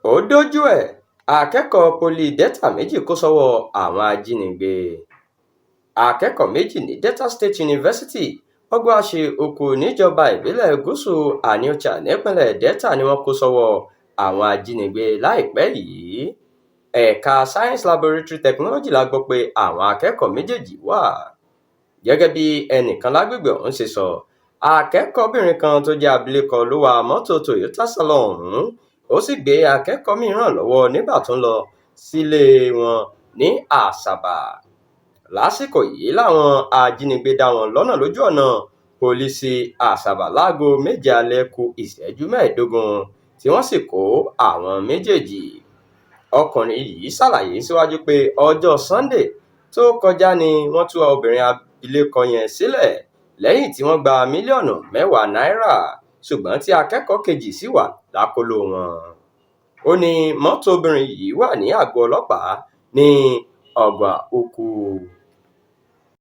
Ó dójú ẹ̀, akẹ́kọ̀ọ́ poli Delta méjì kò sọ́wọ́ àwọn ajínigbé. Akẹ́kọ̀ọ́ méjì ní Delta State University, Ogwashi-Uku níjọba ìbílẹ̀ Gúúsù Aniocha nípínlẹ̀ Delta ni wọ́n kó sọ́wọ́ àwọn ajínigbé láìpẹ́ yìí. Ẹ̀ka Science Laboratory Technology la gbọ́ pé àwọn akẹ́kọ̀ọ́ méjèèjì wà. Gẹ́gẹ́ bí ẹnìkan lágbègbè ọ̀hún ṣe sọ, akẹ́kọ̀ọ́bìnrin kan tó jẹ́ abilékọ ló wa mọ́tò Toyota Salon ọ̀hún, ó sì gbé akẹ́kọ̀ọ́ mìíràn lọ́wọ́ nígbà tó ń lọ sílé wọn ní Àsàbà. Lásìkò yìí làwọn ajínigbé dá wọn lọ́nà lójú ọ̀nà poli sí Àsàbà láago 7 alẹ́ ku ìṣẹ́jú 15 tí wọ́n sì kó àwọn méjèèjì. Ọkùnrin yìí ṣàlàyé síwájú pé ọjọ́ Sannde tó kọjá ni wọ́n tú obìnrin abilékọ yẹn sílẹ̀ lẹ́yìn tí wọ́n gba mílíọ̀nù 10 náírà, ṣùgbọ́n tí akẹ́kọ̀ọ́ kejì ṣì wà lákọlò wọn. Ó ní mọ́tò obìnrin yìí wà ní àgọ́ ọlọ́pàá ní Ogwashi-Uku.